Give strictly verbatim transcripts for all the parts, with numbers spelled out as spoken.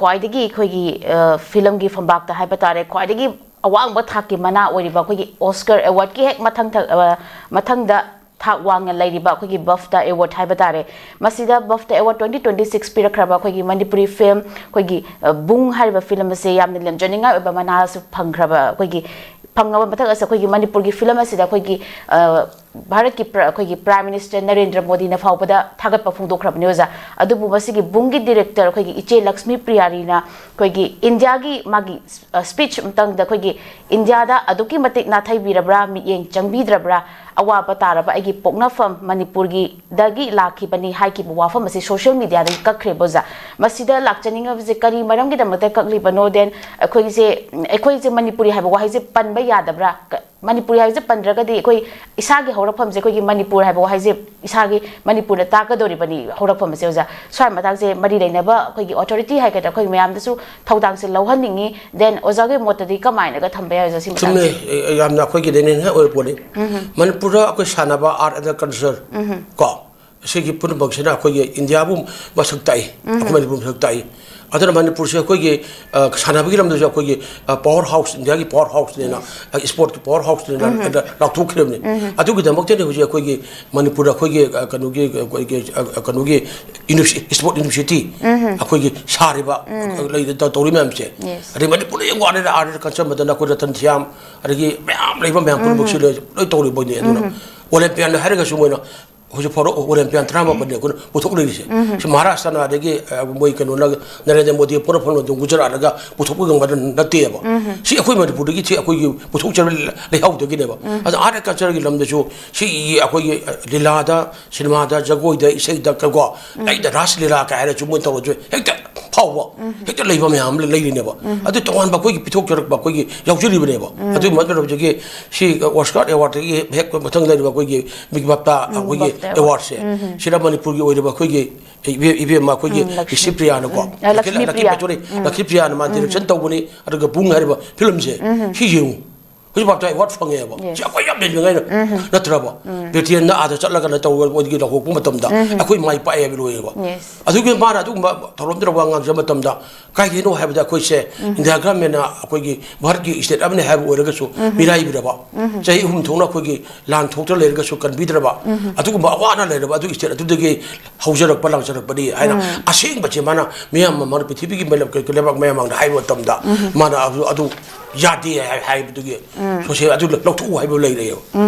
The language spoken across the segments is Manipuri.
ꯈ꯭ꯋꯥꯏꯗꯒꯤ ꯑꯩꯈꯣꯏꯒꯤ ꯐꯤꯂꯝꯒꯤ ꯐꯝꯕꯥꯛꯇ ꯍꯥꯏꯕ ꯇꯥꯔꯦ, ꯈ꯭ꯋꯥꯏꯗꯒꯤ ꯑꯋꯥꯡꯕ ꯊꯥꯛꯀꯤ ꯃꯅꯥ ꯑꯣꯏꯔꯤꯕ ꯑꯩꯈꯣꯏꯒꯤ ꯑꯣꯁꯀꯔ ꯑꯦꯋꯥꯔꯗꯀꯤ ꯍꯦꯛ ꯃꯊꯪ ꯊ- ꯑ, ꯃꯊꯪꯗ ꯊꯥꯛ ꯋꯥꯡꯅ ꯂꯩꯔꯤꯕ ꯑꯩꯈꯣꯏꯒꯤ ꯕꯥꯐꯇꯥ ꯑꯦꯋꯥꯔꯗ ꯍꯥꯏꯕ ꯇꯥꯔꯦ꯫ ꯃꯁꯤꯗ ꯕꯥꯐꯇꯥ ꯑꯦꯋꯥꯔꯗ ꯇ꯭ꯋꯦꯟꯇꯤ ꯇ꯭ꯋꯦꯟꯇꯤ ꯁꯤꯛꯁ ꯄꯤꯔꯛꯈ꯭ꯔꯕ ꯑꯩꯈꯣꯏꯒꯤ ꯃꯅꯤꯄꯨꯔꯤ ꯐꯤꯂꯝ, ꯑꯩꯈꯣꯏꯒꯤ ꯑ, ꯕꯨꯡ ꯍꯥꯏꯔꯤꯕ ꯐꯤꯂꯝ ꯑꯁꯦ ꯌꯥꯝꯅ ꯂꯦꯝꯖꯅꯤꯡꯉꯥꯏ ꯑꯣꯏꯕ ꯃꯅꯥꯁꯨ ꯐꯪꯈ꯭ꯔꯕ, ꯑꯩꯈꯣꯏꯒꯤ ꯐꯪꯉꯕ ꯃꯊꯛ ꯑꯁꯤꯗ ꯑꯩꯈꯣꯏꯒꯤ ꯃꯅꯤꯄꯨꯔꯒꯤ ꯐꯤꯂꯝ ꯑꯁꯤꯗ ꯑꯩꯈꯣꯏꯒꯤ ꯑ, ꯚꯥꯔꯠꯀꯤ ꯄ꯭ꯔ- ꯑꯩꯈꯣꯏꯒꯤ ꯄ꯭ꯔꯥꯏꯝ ꯃꯤꯅꯤꯁꯇꯔ ꯅꯔꯦꯟꯗ꯭ꯔ ꯃꯣꯗꯤꯅ ꯐꯥꯎꯕꯗ ꯊꯥꯒꯠꯄ ꯐꯣꯡꯗꯣꯛꯈ꯭ꯔꯕꯅꯤ ꯑꯣꯖꯥ꯫ ꯑꯗꯨꯕꯨ ꯃꯁꯤꯒꯤ ꯕꯨꯡꯒꯤ ꯗꯤꯔꯦꯛꯇꯔ ꯑꯩꯈꯣꯏꯒꯤ ꯏꯆꯦ ꯂꯛꯁꯃꯤ ꯄ꯭ꯔꯤꯌꯥꯔꯤꯅ ꯑꯩꯈꯣꯏꯒꯤ ꯏꯟꯗꯤꯌꯥꯒꯤ ꯃꯥꯒꯤ ꯁ꯭ꯄꯤꯆ ꯑꯃꯇꯪꯗ ꯑꯩꯈꯣꯏꯒꯤ ꯏꯟꯗꯤꯌꯥꯗ ꯑꯗꯨꯛꯀꯤ ꯃꯇꯤꯛ ꯅꯥꯊꯩꯕꯤꯔꯕ꯭ꯔꯥ, ꯃꯤꯠꯌꯦꯡ ꯆꯪꯕꯤꯗ꯭ꯔꯕ꯭ꯔꯥ, ꯑꯋꯥꯕ ꯇꯥꯔꯕ ꯑꯩꯒꯤ ꯄꯣꯛꯅꯐꯝ ꯃꯅꯤꯄꯨꯔꯒꯤꯗꯒꯤ ꯂꯥꯛꯈꯤꯕꯅꯤ ꯍꯥꯏꯈꯤꯕ ꯋꯥꯐꯝ ꯑꯁꯤ ꯁꯣꯁꯤꯌꯦꯜ ꯃꯤꯗꯤꯌꯥꯗꯒꯤ ꯀꯛꯈ꯭ꯔꯦꯕ ꯑꯣꯖꯥ꯫ ꯃꯁꯤꯗ ꯂꯥꯛꯆꯅꯤꯡꯉꯕꯁꯦ ꯀꯔꯤ ꯃꯔꯝꯒꯤꯗꯃꯛꯇ ꯀꯛꯂꯤꯕꯅꯣ? ꯗꯦꯟ ꯑꯩꯈꯣꯏꯁꯦ, ꯑꯩꯈꯣꯏꯁꯦ ꯃꯅꯤꯄꯨꯔꯤ ꯍꯥꯏꯕ ꯋꯥꯍꯩꯁꯦ ꯄꯟꯕ ꯌꯥꯗꯕ꯭ꯔꯥ? ꯀ- ꯃꯅꯤꯄꯨꯔꯤ ꯍꯥꯏꯕꯁꯦ ꯄꯟꯗ꯭ꯔꯒꯗꯤ ꯑꯩꯈꯣꯏ ꯏꯁꯥꯒꯤ ꯍꯧꯔꯛꯐꯝꯁꯦ, ꯑꯩꯈꯣꯏꯒꯤ ꯃꯅꯤꯄꯨꯔ ꯍꯥꯏꯕ ꯋꯥꯍꯩꯁꯦ ꯏꯁꯥꯒꯤ ꯃꯅꯤꯄꯨꯔꯅ ꯇꯥꯛꯀꯗꯧꯔꯤꯕꯅꯤ ꯍꯧꯔꯛꯐꯝ ꯑꯁꯦ ꯑꯣꯖꯥ꯫ ꯁ꯭ꯋꯥꯏ ꯃꯇꯥꯡꯁꯦ ꯃꯔꯤ ꯂꯩꯅꯕ ꯑꯩꯈꯣꯏꯒꯤ ꯑꯣꯊꯣꯔꯤꯇꯤ ꯍꯥꯏꯒꯗ꯭ꯔꯥ, ꯑꯩꯈꯣꯏ ꯃꯌꯥꯝꯗꯁꯨ ꯊꯧꯗꯥꯡꯁꯦ ꯂꯧꯍꯟꯅꯤꯡꯉꯤ꯫ ꯗꯦꯟ ꯑꯣꯖꯥꯒꯤ ꯃꯣꯠꯇꯗꯤ ꯀꯃꯥꯏꯅꯒ ꯊꯝꯕ ꯌꯥꯏ ꯑꯣꯖꯥ ꯁꯤ ꯆꯨꯝꯃꯦ꯫ ꯃꯇꯥꯡꯁꯦ? ꯑꯦ, ꯌꯥꯝꯅ ꯑꯩꯈꯣꯏꯒꯤ ꯗꯦꯅꯦꯟ ꯍꯦꯛ ꯑꯣꯏꯕ ꯄꯣꯠꯅꯤ꯫ ꯃꯅꯤꯄꯨꯔꯗ ꯑꯩꯈꯣꯏ ꯁꯥꯟꯅꯕ, ꯑꯥꯔꯠ ꯑꯦꯟ ꯀꯜꯆꯔ ꯀꯣ, ꯁꯤꯒꯤ ꯄꯨꯝꯅꯃꯛꯁꯤꯅ ꯑꯩꯈꯣꯏꯒꯤ ꯏꯟꯗꯤꯌꯥꯕꯨ ꯃꯁꯛ ꯇꯥꯛꯏ, ꯑꯩꯈꯣꯏ ꯃꯅꯤꯄꯨꯔ ꯃꯁꯛ ꯇꯥꯛꯏ꯫ ꯑꯗꯨꯅ ꯃꯅꯤꯄꯨꯔꯁꯦ ꯑꯩꯈꯣꯏꯒꯤ, ꯑ, ꯁꯥꯟꯅꯕꯒꯤ ꯂꯝꯗꯁꯨ ꯑꯩꯈꯣꯏꯒꯤ, ꯑ, ꯄꯥꯋꯔ ꯍꯥꯎꯁ, ꯏꯟꯗꯤꯌꯥꯒꯤ ꯄꯥꯋꯔ ꯍꯥꯎꯁꯅꯦꯅ, ꯑ, ꯏꯁꯄꯣꯔꯠꯀꯤ ꯄꯥꯋꯔ ꯍꯥꯎꯁꯅꯦꯅ ꯑꯗ ꯂꯥꯎꯊꯣꯛꯈꯤꯕꯅꯤ꯫ ꯑꯗꯨꯒꯤꯗꯃꯛꯇꯅꯤ ꯍꯧꯖꯤꯛ ꯑꯩꯈꯣꯏꯒꯤ ꯃꯅꯤꯄꯨꯔꯗ ꯑꯩꯈꯣꯏꯒꯤ, ꯑ, ꯀꯩꯅꯣꯒꯤ, ꯑꯩꯈꯣꯏꯒꯤ, ꯑ, ꯀꯩꯅꯣꯒꯤ ꯌꯨꯅꯤꯚꯔꯁꯤ-, ꯏꯁꯄꯣꯔꯠ ꯌꯨꯅꯤꯚꯔꯁꯤꯇꯤ ꯑꯩꯈꯣꯏꯒꯤ ꯁꯥꯔꯤꯕ, ꯂꯩ-, ꯇꯧ-, ꯇꯧꯔꯤ ꯃꯌꯥꯝꯁꯦ꯫ Yes. ꯑꯗꯩ ꯃꯅꯤꯄꯨꯔꯗ ꯌꯦꯡꯉꯨ, ꯑꯥꯔꯠ ꯑꯦꯟ ꯀꯜꯆꯔ ꯃꯗꯅ ꯑꯩꯈꯣꯏ ꯔꯇꯟ ꯊꯤꯌꯥꯝ, ꯑꯗꯒꯤ ꯃꯌꯥꯝ ꯂꯩꯕ ꯃꯌꯥꯝ ꯄꯨꯝꯅꯃꯛꯁꯤ ꯂꯣꯏ, ꯂꯣꯏ ꯇꯧꯔꯤꯕꯅꯤ꯫ ꯑꯗꯨꯅ ꯑꯣꯂꯦꯝꯄꯤꯌꯥꯟ ꯍꯥꯏꯔꯒꯁꯨ ꯃꯣꯏꯅ ꯍꯧꯖꯤꯛ ꯐꯥꯎꯔ ꯑꯣꯂꯦꯝꯄꯤꯌꯥꯟ ꯇꯔꯥꯃꯥꯄꯟꯅꯤ ꯑꯩꯈꯣꯏꯅ ꯄꯨꯊꯣꯛ ꯂꯩꯔꯤꯁꯦ꯫ ꯁꯤ ꯃꯍꯥꯔꯥꯁꯇ꯭ꯔꯅ ꯑꯗꯒꯤ, ꯑ, ꯃꯣꯏ ꯀꯩꯅꯣꯅ, ꯅꯔꯦꯟꯗ꯭ꯔ ꯃꯣꯗꯤ ꯄꯣꯔꯐꯝ ꯑꯗꯨꯝ ꯒꯨꯖꯔꯥꯠꯅꯒ ꯄꯨꯊꯣꯛꯄ ꯉꯝꯕ ꯅꯠꯇꯦꯕ꯫ ꯁꯤ ꯑꯩꯈꯣꯏ ꯃꯅꯤꯄꯨꯔꯗꯒꯤ ꯁꯤ ꯑꯩꯈꯣꯏꯒꯤ ꯄꯨꯊꯣꯛꯆꯕ ꯂꯩꯍꯥꯎꯗꯒꯤꯅꯦꯕ꯫ ꯑꯗꯣ ꯑꯥꯔꯠ ꯑꯦꯟ ꯀꯜꯆꯔꯒꯤ ꯂꯝꯗꯁꯨ ꯁꯤ ꯑꯩꯈꯣꯏꯒꯤ, ꯑ, ꯂꯤꯂꯥꯗ, ꯁꯤꯅꯦꯃꯥꯗ, ꯖꯒꯣꯏꯗ, ꯏꯁꯩꯗ, ꯀꯣ, ꯂꯩꯗ ꯔꯥꯁ ꯂꯤꯂꯥ ꯀꯥꯏ ꯍꯥꯏꯔꯁꯨ ꯃꯣꯏ ꯇꯧꯔꯁꯨ ꯍꯦꯛꯇ ꯐꯥꯎꯕ, ꯍꯦꯛꯇ ꯂꯩꯕ ꯃꯌꯥꯝ ꯑꯃ ꯂꯩꯔꯤꯅꯦꯕ꯫ ꯑꯗꯨ ꯇꯣꯉꯥꯟꯕ ꯑꯩꯈꯣꯏꯒꯤ ꯄꯤꯊꯣꯛꯆꯔꯛꯄ ꯑꯩꯈꯣꯏꯒꯤ ꯌꯥꯎꯖꯔꯤꯕꯅꯦꯕ꯫ ꯑꯗꯨꯒꯤ ꯃꯇꯝꯗ ꯍꯧꯖꯤꯛꯀꯤ ꯁꯤ ꯑꯣꯁꯀꯥꯔ ꯑꯦꯋꯥꯔꯗꯇꯒꯤ ꯍꯦꯛ ꯃꯊꯪ ꯂꯩꯔꯤꯕ ꯑꯩꯈꯣꯏꯒꯤ ꯕꯤꯒ ꯕꯥꯞꯇꯥ, ꯑꯩꯈꯣꯏꯒꯤ ꯕꯥꯞꯇꯥ ꯑꯦꯋꯥꯔꯗꯁꯦ, ꯁꯤꯗ ꯃꯅꯤꯄꯨꯔꯒꯤ ꯑꯣꯏꯔꯤꯕ ꯑꯩꯈꯣꯏꯒꯤ ꯏꯕꯦ-, ꯏꯕꯦꯝꯃ ꯑꯩꯈꯣꯏꯒꯤ ꯎꯝ, ꯂꯛꯁꯃꯤ꯫ ꯏꯁꯤ ꯄ꯭ꯔꯤꯌꯥꯅꯀꯣ, ꯎꯝ, ꯑ, ꯂꯛꯁꯃꯤ ꯂꯛꯁꯃꯤ ꯄ꯭ꯔꯤꯌꯥ꯫ ꯄ꯭ꯔꯤꯌꯥ, sorry, ꯂꯛꯁꯃꯤ ꯄ꯭ꯔꯤꯌꯥꯅ ꯃꯥ ꯗꯤꯔꯦꯛꯁꯟ ꯇꯧꯕꯅꯤ꯫ ꯑꯗꯨꯒ ꯕꯨꯡ ꯍꯥꯏꯔꯤꯕ ꯐꯤꯂꯝꯁꯦ ꯁꯤ ꯌꯦꯡꯉꯨ꯫ ꯍꯧꯖꯤꯛ ꯚꯥꯞ ꯇꯥꯏ, ꯑꯦꯋꯥꯔꯗ ꯐꯪꯉꯦꯕ꯫ ꯁꯤ ꯑꯩꯈꯣꯏ ꯌꯥꯝ ꯂꯩꯅꯤꯡꯉꯥꯏꯅ ꯅꯠꯇ꯭ꯔꯕ? ꯕ꯭ꯔꯤꯇꯦꯟꯗ ꯑꯥꯗ ꯆꯠꯂꯒꯅ ꯇꯧꯕ ꯃꯣꯏꯒꯤ ꯂꯧꯊꯣꯛꯄ ꯃꯇꯝꯗ ꯑꯩꯈꯣꯏ ꯃꯥꯏ ꯄꯥꯛꯑꯦꯕ ꯂꯣꯏꯔꯦꯕ꯫ ꯑꯗꯨꯒꯤ ꯃꯥꯅ ꯑꯗꯨꯒꯨꯝꯕ ꯊꯧꯔꯝꯗꯨꯗ ꯋꯥ ꯉꯥꯡꯖꯕ ꯃꯇꯝꯗ ꯀꯥꯏꯗꯩꯅꯣ ꯍꯥꯏꯕꯗ ꯑꯩꯈꯣꯏꯁꯦ ꯏꯟꯗꯤꯌꯥ ꯒꯚꯔꯟꯃꯦꯟꯅ ꯑꯩꯈꯣꯏꯒꯤ ꯚꯥꯔꯠꯀꯤ ꯁ꯭ꯇꯦꯠ ꯑꯃꯅꯤ ꯍꯥꯏꯕ ꯑꯣꯏꯔꯒꯁꯨ ꯃꯤꯔꯥꯏꯕꯤꯔꯕ, ꯆꯍꯤ ꯑꯍꯨꯝ ꯊꯣꯛꯅ ꯑꯩꯈꯣꯏꯒꯤ ꯂꯥꯟ ꯊꯣꯛꯇꯅ ꯂꯩꯔꯒꯁꯨ ꯀꯟꯕꯤꯗ꯭ꯔꯕ, ꯑꯗꯨꯒꯨꯝꯕ ꯑꯋꯥꯅ ꯂꯩꯔꯕ ꯑꯗꯨꯒꯤ ꯁ꯭ꯇꯦꯠ ꯑꯗꯨꯗꯒꯤ ꯍꯧꯖꯔꯛꯄ ꯂꯥꯡꯖꯔꯛꯄꯅꯤ ꯍꯥꯏꯅ ꯑꯁꯦꯡꯕꯁꯦ ꯃꯥꯅ ꯃꯤꯌꯥꯝ ꯃꯃꯥꯡꯗ, ꯄ꯭ꯔꯤꯊꯤꯕꯤꯒꯤ ꯃꯥꯂꯦꯝ ꯀꯩ-, ꯂꯩꯕꯥꯛ ꯃꯌꯥꯝ ꯃꯥꯡꯗ ꯍꯥꯏꯕ ꯃꯇꯝꯗ ꯃꯥꯅ ꯑꯗꯨ, ꯑꯗꯨ ꯌꯥꯗꯦ ꯍꯥꯏ-, ꯍꯥꯏꯕꯗꯨꯒꯤ ꯁꯣꯁꯦꯜ ꯑꯗꯨ ꯂꯧꯊꯣꯛꯎ ꯍꯥꯏꯕ ꯂꯩꯔꯦꯕ꯫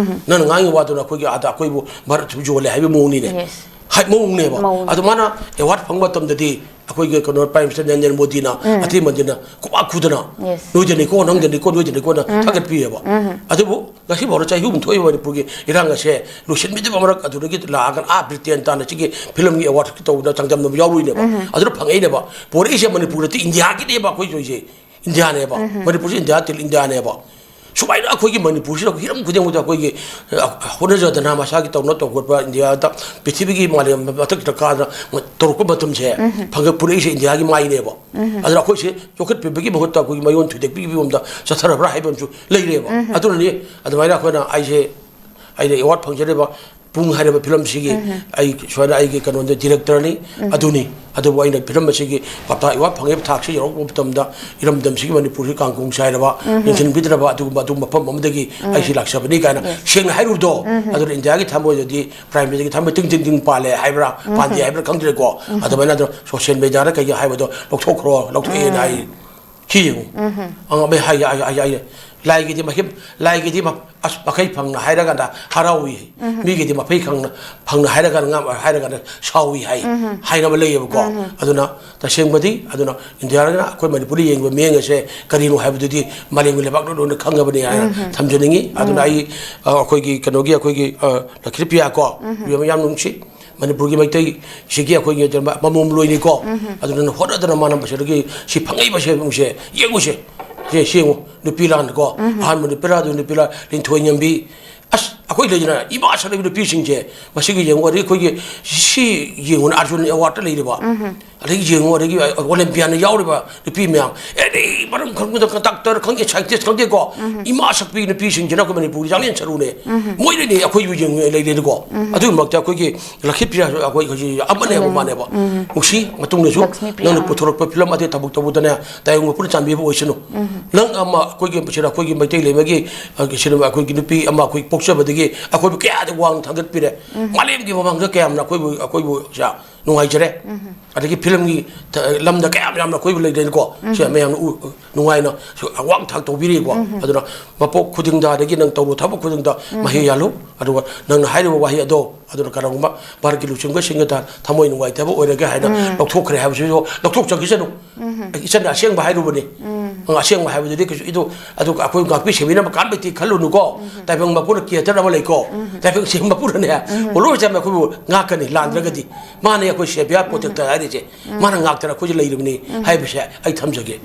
ꯅꯪꯅ ꯉꯥꯡꯉꯤ ꯋꯥꯗꯨꯅ ꯑꯩꯈꯣꯏꯒꯤ ꯑꯥꯗ ꯑꯩꯈꯣꯏꯕꯨ ꯚꯥꯔꯠ ꯌꯣꯜꯂꯦ ꯍꯥꯏꯕ ꯃꯑꯣꯡꯅꯤꯅꯦ꯫ ꯍꯥꯏ, ꯃꯑꯣꯡꯅꯦꯕ꯫ ꯃꯑꯣꯡ꯫ ꯑꯗꯨ ꯃꯥꯅ ꯑꯦꯋꯥꯔꯗ ꯐꯪꯕ ꯃꯇꯝꯗꯗꯤ ꯑꯩꯈꯣꯏꯒꯤ ꯀꯩꯅꯣ ꯄ꯭ꯔꯥꯏꯝ ꯃꯤꯅꯤꯁꯇꯔ ꯅꯔꯦꯟꯗ꯭ꯔ ꯃꯣꯗꯤꯅ ꯑꯇꯩ ꯃꯟꯗꯤꯅ ꯈꯨꯕꯥꯛ ꯈꯨꯗꯅ, "ꯅꯣꯏꯗꯅꯤꯀꯣ, ꯅꯪꯗꯅꯤꯀꯣ, ꯅꯣꯏꯗꯅꯤꯀꯣꯅ" ꯊꯥꯒꯠꯄꯤꯑꯕ꯫ ꯑꯗꯨꯕꯨ ꯉꯁꯤ ꯐꯥꯎꯗ ꯆꯍꯤ ꯑꯍꯨꯝ ꯊꯣꯛꯏꯕ ꯃꯅꯤꯄꯨꯔꯒꯤ ꯏꯔꯥꯡ ꯑꯁꯦ ꯂꯣꯏꯁꯤꯟꯕꯤꯗꯕ ꯃꯔꯛ ꯑꯗꯨꯗꯒꯤ ꯂꯥꯛꯑꯒ ꯑꯥ ꯕ꯭ꯔꯤꯇꯦꯟ ꯇꯥꯟꯅ ꯁꯤꯒꯤ ꯐꯤꯂꯝꯒꯤ ꯑꯦꯋꯥꯔꯗ ꯇꯧꯕꯗ ꯆꯥꯡꯗꯝꯅꯕ ꯌꯥꯎꯔꯨꯏꯅꯦꯕ꯫ ꯑꯗꯨꯅ ꯐꯪꯉꯛꯏꯅꯦꯕ꯫ ꯄꯣꯔꯛꯏꯁꯦ ꯃꯅꯤꯄꯨꯔꯗꯤ ꯏꯟꯗꯤꯌꯥꯒꯤꯅꯦꯕ ꯑꯩꯈꯣꯏ ꯇꯧꯔꯤꯁꯦ꯫ ꯏꯟꯗꯤꯌꯥꯅꯦꯕ꯫ ꯃꯅꯤꯄꯨꯔꯁꯦ ꯏꯟꯗꯤꯌꯥ, ꯇꯤꯜ ꯏꯟꯗꯤꯌꯥꯅꯦꯕ꯫ ꯁꯨꯃꯥꯏꯅ ꯑꯩꯈꯣꯏꯒꯤ ꯃꯅꯤꯄꯨꯔꯁꯤꯗ ꯍꯤꯔꯝ ꯈꯨꯗꯤꯡꯃꯛꯇ ꯑꯩꯈꯣꯏꯒꯤ, ꯑ, ꯍꯣꯠꯅꯖꯗꯅ ꯃꯁꯥꯒꯤ ꯇꯧꯅ ꯇꯧꯈꯠꯄ ꯏꯟꯗꯤꯌꯥꯗ ꯄ꯭ꯔꯤꯊꯤꯕꯤꯒꯤ ꯃꯥꯂꯦꯝ ꯃꯊꯛꯇ ꯀꯥꯗꯅ ꯇꯧꯔꯛꯄ ꯃꯇꯝꯁꯦ ꯐꯪꯒꯠ ꯄꯨꯔꯛꯏꯁꯦ ꯏꯟꯗꯤꯌꯥꯒꯤ ꯃꯥꯏꯅꯦꯕ꯫ ꯑꯗꯨꯅ ꯑꯩꯈꯣꯏꯁꯦ ꯌꯣꯛꯈꯠꯄꯤꯕꯒꯤ ꯃꯍꯨꯠꯇ ꯑꯩꯈꯣꯏꯒꯤ ꯃꯌꯣꯟ ꯊꯨꯗꯦꯛꯄꯤꯕꯒꯤ ꯃꯑꯣꯡꯗ ꯆꯠꯊꯔꯕ꯭ꯔꯥ ꯍꯥꯏꯕ ꯑꯃꯁꯨ ꯂꯩꯔꯦꯕ꯫ ꯑꯗꯨꯅꯅꯤ ꯑꯗꯨꯃꯥꯏꯅ ꯑꯩꯈꯣꯏꯅ ꯑꯩꯁꯦ, ꯑꯩꯅ ꯑꯦꯋꯥꯔꯗ ꯐꯪꯖꯔꯤꯕ ꯄꯨꯡ ꯍꯥꯏꯔꯤꯕ ꯐꯤꯂꯝꯁꯤꯒꯤ ꯑꯩ ꯁꯨꯃꯥꯏꯅ ꯑꯩꯒꯤ ꯀꯩꯅꯣꯗ ꯗꯤꯔꯦꯛꯇꯔꯅꯤ, ꯑꯗꯨꯅꯤ꯫ ꯑꯗꯨꯕꯨ ꯑꯩꯅ ꯐꯤꯂꯝ ꯑꯁꯤꯒꯤ ꯄꯥꯎꯇꯥꯛ ꯑꯦꯋꯥꯔꯗ ꯐꯪꯉꯤꯕ ꯊꯥꯛꯁꯤ ꯌꯧꯔꯛꯄ ꯃꯇꯝꯗ ꯏꯔꯝꯗꯝꯁꯤꯒꯤ ꯃꯅꯤꯄꯨꯔꯁꯤ ꯀꯥꯡꯈꯣꯡ ꯆꯥꯏꯔꯕ, ꯌꯦꯡꯁꯤꯟꯕꯤꯗ꯭ꯔꯕ ꯑꯗꯨꯒꯨꯝꯕ, ꯑꯗꯨꯒꯨꯝꯕ ꯃꯐꯝ ꯑꯃꯗꯒꯤ ꯑꯩꯁꯤ ꯂꯥꯛꯆꯕꯅꯤ ꯀꯥꯏꯅ ꯁꯦꯡꯅ ꯍꯥꯏꯔꯨꯕꯗꯣ, ꯑꯗꯨꯅ ꯏꯟꯗꯤꯌꯥꯒꯤ ꯊꯃꯣꯏꯗꯗꯤ ꯄ꯭ꯔꯥꯏꯝ ꯃꯤꯅꯤꯁꯇꯔꯒꯤ ꯊꯃꯣꯏ ꯇꯤꯡ ꯇꯤꯡ ꯇꯤꯡ ꯄꯥꯜꯂꯦ ꯍꯥꯏꯕ꯭ꯔꯥ, ꯄꯥꯟꯗꯦ ꯍꯥꯏꯕ꯭ꯔꯥ ꯈꯪꯗ꯭ꯔꯦꯀꯣ꯫ ꯑꯗꯨꯃꯥꯏꯅ ꯑꯗꯨꯝ ꯁꯣꯁꯤꯌꯦꯜ ꯃꯦꯗꯤꯌꯥꯗ ꯀꯩꯒꯤ ꯍꯥꯏꯕꯗꯣ ꯂꯧꯊꯣꯛꯈ꯭ꯔꯣ, ꯂꯧꯊꯣꯛꯑꯦꯅ ꯍꯥꯏ꯫ ꯁꯤ ꯌꯦꯡꯉꯨ꯫ ꯑꯉꯥꯡ ꯑꯃ ꯍꯥꯏ, ꯍꯥꯏ, ꯍꯥꯏ, ꯍꯥꯏ, ꯂꯥꯏꯒꯤꯗꯤ ꯃꯍꯤꯝ-, ꯂꯥꯏꯒꯤꯗꯤ ꯃ-, ꯑꯁ, ꯃꯈꯩ ꯐꯪꯅ ꯍꯥꯏꯔꯀꯥꯟꯗ ꯍꯔꯥꯎꯏ꯫ ꯃꯤꯒꯤꯗꯤ ꯃꯐꯩ ꯈꯪꯅ, ꯐꯪꯅ ꯍꯥꯏꯔꯀꯥꯟꯗ ꯉꯥ-, ꯍꯥꯏꯔꯀꯥꯟꯗ ꯁꯥꯎꯏ ꯍꯥꯏ, ꯍꯥꯏꯅꯕ ꯂꯩꯌꯦꯕꯀꯣ꯫ ꯑꯗꯨꯅ ꯇꯁꯦꯡꯕꯗꯤ, ꯑꯗꯨꯅ ꯏꯟꯗꯤꯌꯥꯅ ꯑꯩꯈꯣꯏ ꯃꯅꯤꯄꯨꯔꯗ ꯌꯦꯡꯉꯤꯕ ꯃꯤꯠꯌꯦꯡ ꯑꯁꯦ ꯀꯔꯤꯅꯣ ꯍꯥꯏꯕꯗꯨꯗꯤ ꯃꯥꯂꯦꯝꯒꯤ ꯂꯩꯕꯥꯛ ꯂꯣꯏ ꯂꯣꯏꯅ ꯈꯪꯉꯕꯅꯤ ꯍꯥꯏꯅ ꯊꯝꯖꯅꯤꯡꯉꯤ꯫ ꯑꯗꯨꯅ ꯑꯩ, ꯑ, ꯑꯩꯈꯣꯏꯒꯤ ꯀꯩꯅꯣꯒꯤ, ꯑꯩꯈꯣꯏꯒꯤ, ꯑ, ꯂꯛꯈꯤꯄ꯭ꯔꯤꯌꯥ ꯀꯣ, ꯌꯥꯝ, ꯌꯥꯝ ꯅꯨꯡꯁꯤ꯫ ꯃꯅꯤꯄꯨꯔꯒꯤ ꯃꯩꯇꯩꯁꯤꯒꯤ ꯑꯩꯈꯣꯏꯒꯤ ꯃꯃꯣꯝ ꯂꯣꯏꯅꯤꯀꯣ꯫ ꯑꯗꯨꯅ ꯍꯣꯠꯅꯗꯅ ꯃꯥꯅ ꯃꯁꯤꯗꯒꯤ ꯁꯤ ꯐꯪꯉꯛꯏꯕ ꯁꯦꯟꯐꯝꯁꯦ ꯌꯦꯡꯉꯨꯁꯦ꯫ ꯁꯦ, ꯁꯤ ꯌꯦꯡꯉꯨ, ꯅꯨꯄꯤ ꯂꯥꯟ ꯀꯣ꯫ ꯑꯍꯥꯟꯕ ꯅꯨꯄꯤ ꯂꯥꯟ, ꯑꯗꯨ ꯅꯨꯄꯤ ꯂꯥꯟ, ꯂꯤꯟꯊꯣꯏ ꯉꯝꯕꯤ꯫ ꯑꯁ, ꯑꯩꯈꯣꯏ ꯂꯩꯗꯅ ꯏꯃꯥ ꯁꯛꯂꯕ ꯅꯨꯄꯤꯁꯤꯡꯁꯦ, ꯃꯁꯤꯒꯤ ꯌꯦꯡꯉꯨ, ꯑꯗꯒꯤ ꯑꯩꯈꯣꯏꯒꯤ ꯁꯤ ꯌꯦꯡꯉꯨꯅ, ꯑꯥꯔꯖꯨꯟ ꯑꯦꯋꯥꯔꯗꯇ ꯂꯩꯔꯤꯕ, ꯑꯗꯒꯤ ꯌꯦꯡꯉꯨ, ꯑꯗꯒꯤ ꯑꯣꯂꯦꯝꯄꯤꯌꯥꯅ ꯌꯥꯎꯔꯤꯕ ꯅꯨꯄꯤ ꯃꯌꯥꯝ, ꯑꯦꯅꯤ ꯃꯔꯝ ꯈꯪꯗ, ꯗꯥꯛꯇꯔ ꯈꯪꯗꯦ, ꯁꯥꯏꯟꯇꯤꯁ ꯈꯪꯗꯦꯀꯣ, ꯏꯃꯥ ꯁꯛꯄꯤ ꯅꯨꯄꯤꯁꯤꯡꯁꯤꯅ ꯑꯩꯈꯣꯏ ꯃꯅꯤꯄꯨꯔꯒꯤ ꯌꯥꯡꯂꯦꯟ ꯁꯔꯨꯅꯦ꯫ ꯃꯣꯏꯅꯅꯦ ꯑꯩꯈꯣꯏꯕꯨ ꯌꯦꯡꯉꯨ ꯂꯩꯔꯦꯅꯀꯣ꯫ ꯑꯗꯨꯒꯤꯗꯃꯛꯇ ꯑꯩꯈꯣꯏꯒꯤ ꯂꯛꯈꯤꯄ꯭ꯔꯤꯌꯥꯁꯨ ꯑꯩꯈꯣꯏ ꯍꯧꯖꯤꯛ ꯑꯃꯅꯦꯕ, ꯃꯥꯅꯦꯕ꯫ ꯅꯨꯡꯁꯤ, ꯃꯇꯨꯡꯗꯁꯨ ꯂꯛꯁꯃꯤ ꯄ꯭ꯔꯤꯌꯥ꯫ ꯅꯪꯅ ꯄꯨꯊꯣꯔꯛꯄ ꯐꯤꯂꯝ ꯑꯇꯩ ꯊꯕꯛ ꯇꯧꯕꯗꯅꯦ, ꯇꯥꯏꯕꯪ ꯃꯄꯨꯅ ꯆꯥꯟꯕꯤꯕ ꯑꯣꯏꯁꯅꯨ꯫ ꯅꯪ ꯑꯃ ꯑꯩꯈꯣꯏꯒꯤ ꯁꯤꯗ ꯑꯩꯈꯣꯏꯒꯤ ꯃꯩꯇꯩ ꯂꯩꯃꯒꯤ, ꯑ, ꯁꯤꯗ ꯑꯩꯈꯣꯏꯒꯤ ꯅꯨꯄꯤ ꯑꯃ ꯑꯩꯈꯣꯏ ꯄꯣꯛꯆꯕꯗꯒꯤ ꯑꯩꯈꯣꯏꯕꯨ ꯀꯌꯥꯗ ꯋꯥꯡꯅ ꯊꯥꯡꯒꯠꯄꯤꯔꯦ꯫ ꯃꯥꯂꯦꯝꯒꯤ ꯃꯃꯥꯡꯗ ꯀꯌꯥꯝꯅ ꯑꯩꯈꯣꯏꯕꯨ, ꯑꯩꯈꯣꯏꯕꯨ ꯁꯤꯗ ꯅꯨꯡꯉꯥꯏꯖꯔꯦ꯫ ꯑꯗꯒꯤ ꯐꯤꯂꯝꯒꯤ ꯊ-, ꯂꯝꯗ ꯀꯌꯥꯝ ꯌꯥꯝꯅ ꯑꯩꯈꯣꯏꯕꯨ ꯂꯩꯔꯦꯅꯀꯣ꯫ ꯁꯤ ꯃꯌꯥꯝꯅ ꯎ-, ꯅꯨꯡꯉꯥꯏꯅ ꯁꯨ-, ꯑꯋꯥꯡ ꯊꯥꯛ ꯇꯧꯕꯤꯔꯤꯀꯣ꯫ ꯑꯗꯨꯅ ꯃꯄꯣꯛ ꯈꯨꯗꯤꯡꯗ, ꯑꯗꯒꯤ ꯅꯪ ꯇꯧꯔꯨ ꯊꯕꯛ ꯈꯨꯗꯤꯡꯗ ꯃꯍꯩ ꯌꯥꯜꯂꯨ꯫ ꯑꯗꯨꯒ ꯅꯪꯅ ꯍꯥꯏꯔꯤꯕ ꯋꯥꯍꯩ ꯑꯗꯣ, ꯑꯗꯨꯅ ꯀꯅꯥꯒꯨꯝꯕ ꯚꯥꯔꯠꯀꯤ ꯂꯨꯆꯤꯡꯕꯁꯤꯡꯒꯤ ꯊ-, ꯊꯃꯣꯏ ꯅꯨꯡꯉꯥꯏꯇꯕ ꯑꯣꯏꯔꯒꯦ ꯍꯥꯏꯅ ꯂꯧꯊꯣꯛꯈ꯭ꯔꯦ ꯍꯥꯏꯕꯁꯤꯁꯨ ꯂꯧꯊꯣꯛꯆꯈꯤꯁꯅꯨ꯫ ꯏꯆꯟꯅ ꯑꯁꯦꯡꯕ ꯍꯥꯏꯔꯨꯕꯅꯤ꯫ ꯑꯁꯦꯡꯕ ꯍꯥꯏꯕꯗꯨꯗꯤ ꯀꯩꯁꯨ ꯏꯗꯨ-, ꯑꯗꯨ ꯑꯩꯈꯣꯏ ꯉꯥꯛꯄꯤ ꯁꯦꯟꯕꯤꯅꯕ ꯀꯥꯟꯕꯩꯗꯤ ꯈꯜꯂꯨꯅꯨꯀꯣ꯫ ꯇꯥꯏꯕꯪ ꯃꯄꯨꯅ ꯀꯤꯌꯦꯇꯔ ꯑꯃ ꯂꯩꯀꯣ꯫ ꯇꯥꯏꯕꯪ ꯁꯦꯝ ꯃꯄꯨꯅꯅꯦ, ꯄꯣꯂꯣꯏ ꯆꯥꯝꯃ ꯑꯩꯈꯣꯏꯕꯨ ꯉꯥꯛꯀꯅꯤ, ꯂꯥꯟꯗ꯭ꯔꯒꯗꯤ꯫ ꯃꯥꯅꯦ ꯑꯩꯈꯣꯏ ꯁꯦꯕꯤꯌꯥ ꯄ꯭ꯔꯣꯇꯦꯛꯇꯔ ꯍꯥꯏꯔꯤꯁꯦ꯫ ꯃꯥꯅ ꯉꯥꯛꯇꯅ ꯑꯩꯈꯣꯏꯁꯦ ꯂꯩꯔꯤꯕꯅꯤ ꯍꯥꯏꯕꯁꯦ ꯑꯩ ꯊꯝꯖꯒꯦ꯫